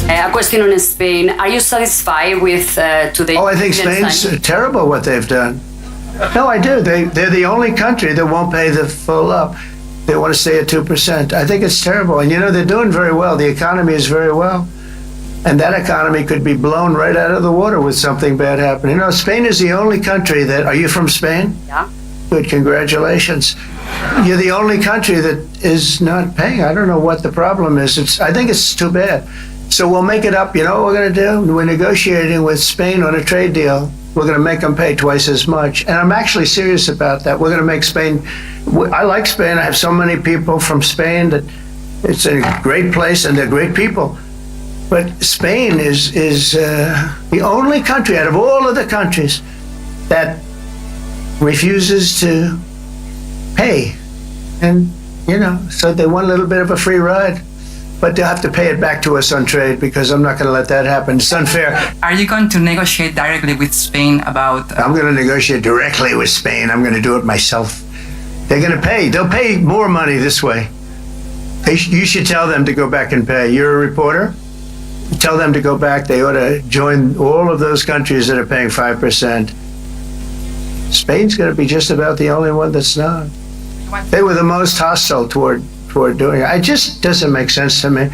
A question on Spain. Are you satisfied with uh, today? Oh, I think Spain's terrible what they've done. No, I do. They, they're the only country that won't pay the full up. They want to stay at 2%. I think it's terrible. And you know, they're doing very well. The economy is very well. And that economy could be blown right out of the water with something bad happening. You know, Spain is the only country that. Are you from Spain? Yeah. Good, congratulations. You're the only country that is not paying. I don't know what the problem is. It's, I think it's too bad. So we'll make it up. You know what we're going to do? We're negotiating with Spain on a trade deal. We're going to make them pay twice as much. And I'm actually serious about that. We're going to make Spain. I like Spain. I have so many people from Spain that it's a great place and they're great people. But Spain is, is uh, the only country out of all of the countries that refuses to pay. And, you know, so they want a little bit of a free ride. But they'll have to pay it back to us on trade because I'm not going to let that happen. It's unfair. Are you going to negotiate directly with Spain about? Uh, I'm going to negotiate directly with Spain. I'm going to do it myself. They're going to pay. They'll pay more money this way. They sh- you should tell them to go back and pay. You're a reporter. Tell them to go back. They ought to join all of those countries that are paying 5%. Spain's going to be just about the only one that's not. They were the most hostile toward toward doing it. It just doesn't make sense to me.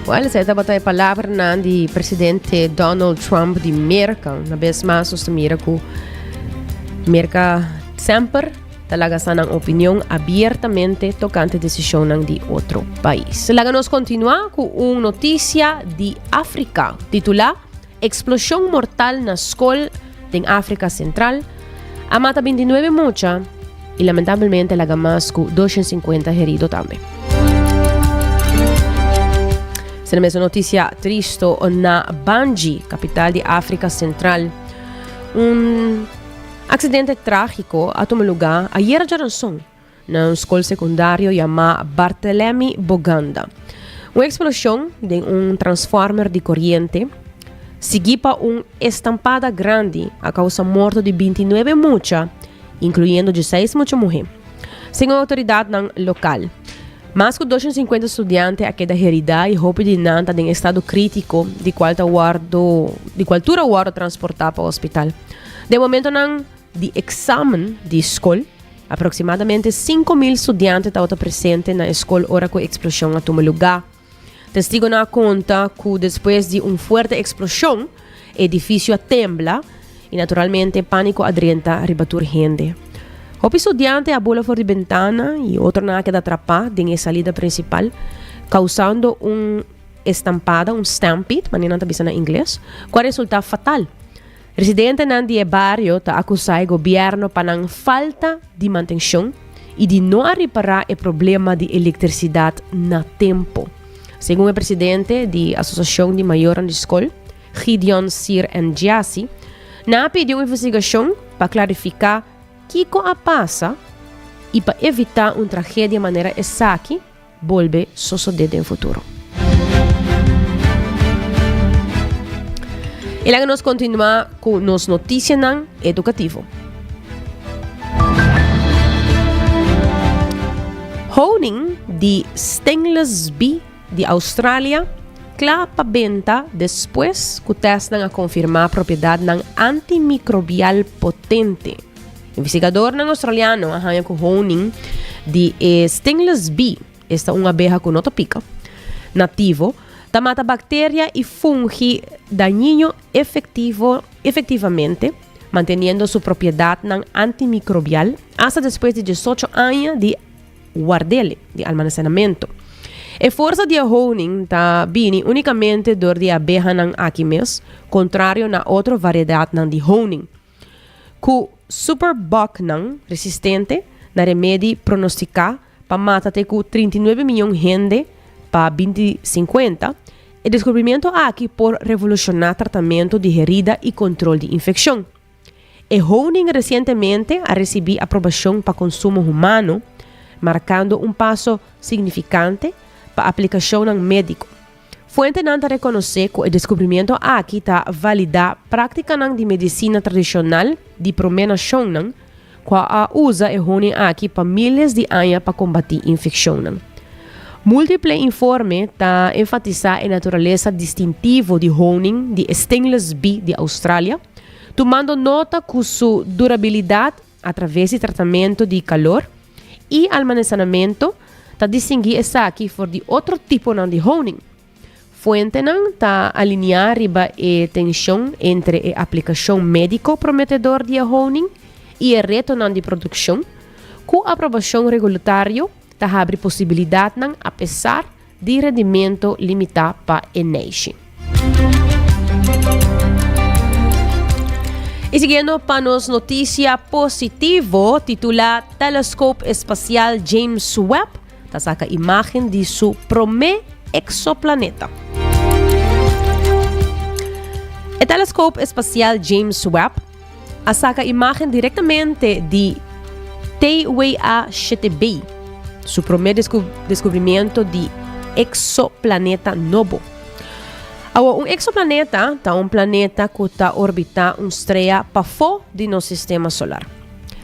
Well, esei tabata e palabranan di presidente Donald Trump di Merka. Una bes mas nos ta mira ku Merka semper ta laga sa nan opinion abiertamente tokante desishonnan di otro pais. Laga nos kontinuá ku un notisia di Afrika titulá Eksploshon mortal na skol den Afrika Sentral a mata 29 mucha i lamentabelmente laga mas ku 250 herido tambe. Sena mes un notisia tristo na Bangui, kapital di Afrika Sentral. Un aksidente trágiko a tuma lugá ayera djaranson na un skol sekundario yamá Barthelemy Boganda. Un eksploshon den un transformer di koriente, siguí pa un estampada grandi, a kousa morto di 29 mucha, inkluyendo 16 mucha muhé, segun outoridatnan lokal. Mas ku 250 studiante a keda heridá i hopi di nan ta den estado krítiko, di kual ta wòrdu di kual tur a wòrdu transportá pa hospital. Den momentonan di eksamen di skol, aproksimadamente 5.000 studiante tabata presente na e skol ora ku e eksploshon a tuma lugá. Testigonan a konta ku despues di un fuerte eksploshon, e edifisio a tembla i naturalmente pániko a drenta riba tur hende. Hopi studiante a bula for di bentana i otronan a keda atrapá den e salida prinsipal, kausando un estampada, un stampede, manera nan ta bisa na ingles, ku a resultá fatal. Residentenan di e bario ta akusá e gobièrnu pa nan falta di mantenshon i di no a ripará e problema di elektrisidat na tempu. Segun e presidente di Asosiashon di Mayornan di Skol, Gideon Sir Ndjasi, nan a pidi un investigashon pa klarifiká kiko a pasa i pa evitá un tragedia manera esaki bolbe sosodé den futuro. I laga nos kontinuá ku nos notisianan edukativo. Honing di Stainless Bee di Australia. kla pa benta despues ku tèstnan a konfirmá propiedatnan antimikrobial potente. Investigadornan australiano a haña ku honing di e stingless bee, esta un abeha ku no ta pika, nativo, ta mata bakteria i fungi dañino efektivo efektivamente, manteniendo su propiedatnan antimikrobial asta despues di diesocho aña di wardele, di almacenamento. E forsa di e honing ta bini unicamente dor di e abehanan aki mes, contrario na otro variedadnan di honing. Cu superbugnan resistente na remedi pronostica pa mata te cu 39 miyon hende pa 2050, e descubrimiento aki por revoluciona tratamento di herida y control di infeccion. E honing resientemente a risibí aprobashon pa konsumo humano, markando un paso signifikante pa aplikashonnan médiko. Fuentenan ta rekonosé ku e deskubrimiento aki ta validá práktikanan di medisina tradishonal di promé nashonnan ku a usa e honing aki pa míles di aña pa kombatí infekshonnan. Múltiple informe ta enfatisá e naturalesa distintivo di honing di e stingless bee di Australia, tumando nota ku su durabilidat atraves di tratamentu di kalor i almanesanamentu ta distinguí esaki for di otro tiponan di honing. Fuentenan ta alineá riba e tenshon entre e aplikashon médiko prometedor di e honing i e retonan di produkshon, ku aprobashon regulatario ta habri posibilidatnan apesar di rendimento limitá pa e neishi. I siguiendo pa nos notisia positivo titulá Telescope Espacial James Webb ta saka imágen di su promé exoplaneta. E telescope espacial James Webb a saka imágen direktamente di TWA 7b, su promé deskubrimiento di eksoplaneta nobo. Awor, un eksoplaneta ta un planeta ku ta orbitá un strea pafó di nos sistema solar.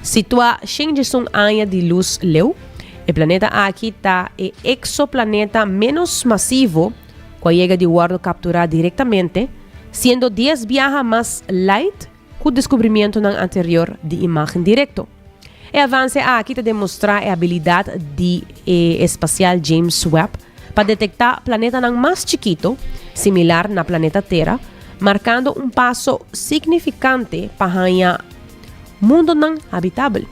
Situá 101 aña di lus leu, e planeta aki ta e eksoplaneta ménos masivo ku a yega di wòrdu kapturá direktamente, siendo dies biaha mas light ku deskubrimientonan anterior di imágen direkto. E avanse aki ta demostrá e abilidat di e espasial James Webb pa detektá planetanan mas chikito, similar na planeta Tera, markando un paso signifikante pa haña mundonan habitabel.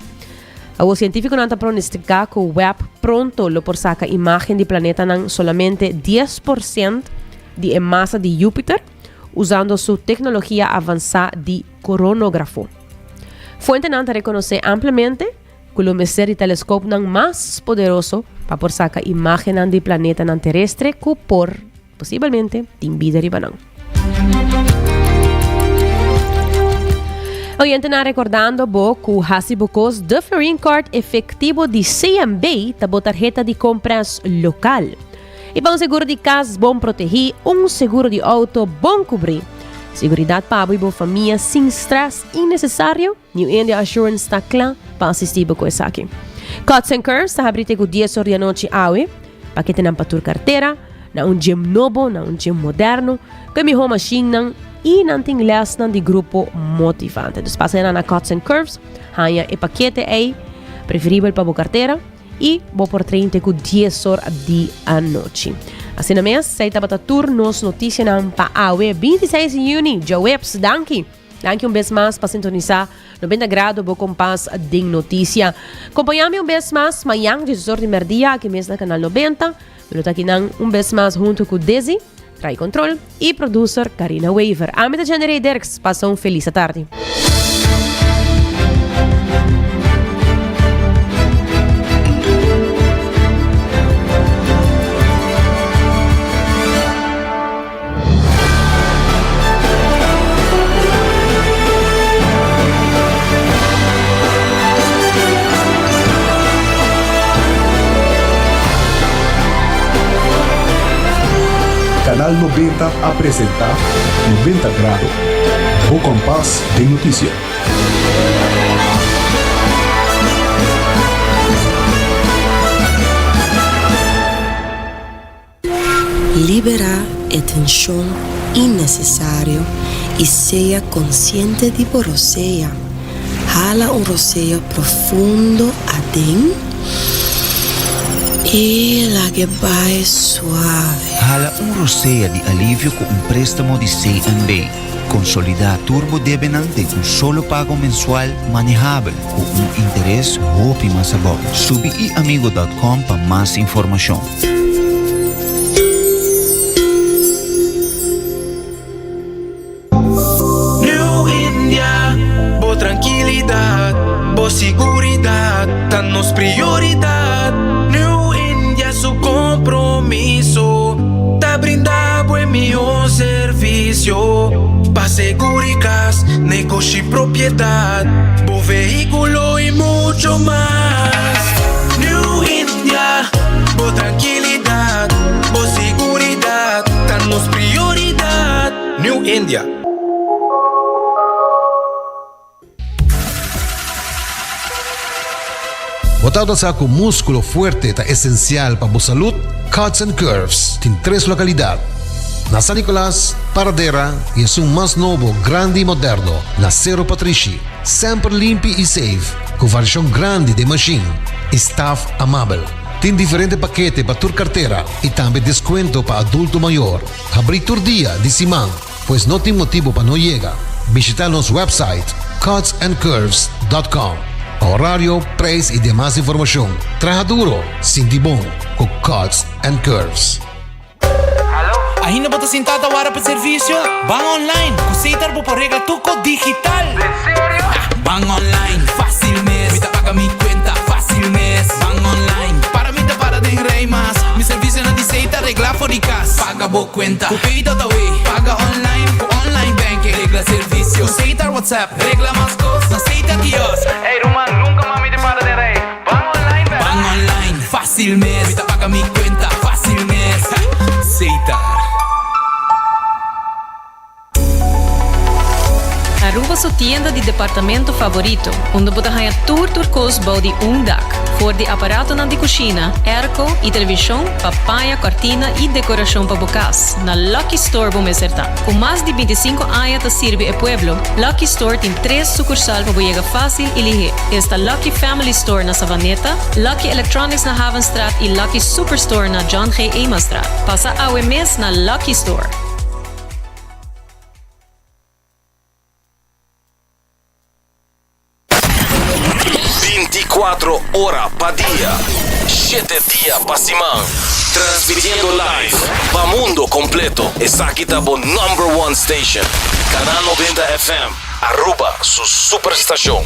Awor sientífikonan ta pronostiká ku Webb pronto lo por saka imágen di planetanan solamente 10% di e masa di Júpiter usando su teknologia avansá di koronografo. Fuentenan ta rekonosé ampliamente ku lo mester di teleskopnan mas poderoso pa por saka imágennan di planetanan terestre ku por Posibelmente tin bida riba nan. Oyentenan recordando bo cu haci bo cos de Florin Card efectivo di CMB ta bo tarheta di compras local. Y pa un seguro di cas bon protegi, un seguro di auto bon cubri. Seguridad pa bo y bo famia sin stress innecesario, New India Assurance ta cla pa asisti bo cu esaki. Cuts and Curves ta habri te cu dies or di anochi awe. Paketenan pa tur kartera, na un gym nobo, na un gym moderno, ku e mihó mashinnan i nan tin lèsnan di grupo motivante. Dus pasa nan na Cuts and Curves, haña e pakete ei, preferibel pa bo kartera, i bo por train te ku dies or di anochi. Asina mes, esei tabata tur nos notisianan pa awe 26 di yüni, djaweps. Danki! Danki un bes mas pa sintonisa 90 Grado bo kompas den noticia. Kompaña mi un bes mas mañan diesor di merdia aki mes na Kanal 90. Mi lo ta akinan un bes mas hunto ku Desi, Trai Control, i producer Karina Wever. Ami ta Jenny Ray Dirks. Pasa un felis atardi. Canal 90 a presenta 90 Grado, bo kompas den notisia. Liberá. e tenshon innesesario i sea konsiente di bo rosea. Hala un rosea profundo aden i lag'e bai suave. Hala un rosea di alivio ku un préstamo di CNB. Konsolidá tur bo debenan den un solo pago mensual manehabel ku un interes hopi mas abou. Subi iamigo dòt kòm pa mas informashon. New India, bo trankilidat, bo siguridat ta nos prioridat. New India su kompromiso ta brinda bo e mihó servisio pa seguri kas, negoshi, propiedat, bo vehíkulo i mucho mas. New India, bo trankilidat, bo siguridat ta nos prioridat. New India. Bo tabata sa ku múskulo fuerte ta esensial pa bo salud? Cuts and Curves tin tres lokalidat, na San Nicolas, Paradera i esun mas nobo, grandi i moderno, na Sero Patrishi. Semper limpi i safe, ku variashon grandi den mashin i staf amabel. Tin diferente pakete pa tur kartera i tambe deskuento pa adulto mayor. Habrí tur dia di siman, pues no tin motibu pa no yega. Bishita nos website cutsandcurves.com pa horario, prijs y demas informacion. Traha duro, sinti bon cu Cuts and Curves. Ainda bo ta sinta ta wara pa servicio? Ban online cu Setar bo por regla tur cos digital! Den serio? Ban online, facil mes, mi ta paga mi cuenta facil mes. Ban online, para mi ta para den rij mas. Mi servicionan di Setar regla for di cas. Paga bo cuenta cu Pay.awe, paga online cu online banking. Regla servicio cu Setar WhatsApp, regla mas cos na Setar kiosk. Ey ruman, nunca mas mi ta para den rij. Ban online bera. Ban online, facil mes, mi ta paga mi cuenta facil mes. Setar. Aruba su tienda di departamento favorito, unda bo ta haña tur tur kos bou di un dak. For di aparatonan di kushina, airco i televishon pa paña, kòrtina i dekorashon pa bo kas, na Lucky Store bo mester ta. Ku mas di bintisinko aña ta sirbi e pueblo, Lucky Store tin tres sukursal pa bo yega fásil i lihé. Esta Lucky Family Store na Savaneta, Lucky Electronics na Havenstraat i Lucky Superstore na John G. Emastraat. Pasa awe mes na Lucky Store! Binticuatro ora pa dia, shete dia pa siman. Transmitiendo live pa mundo completo. Esaki ta bo number one station. Canal 90 FM, Aruba su superstacion.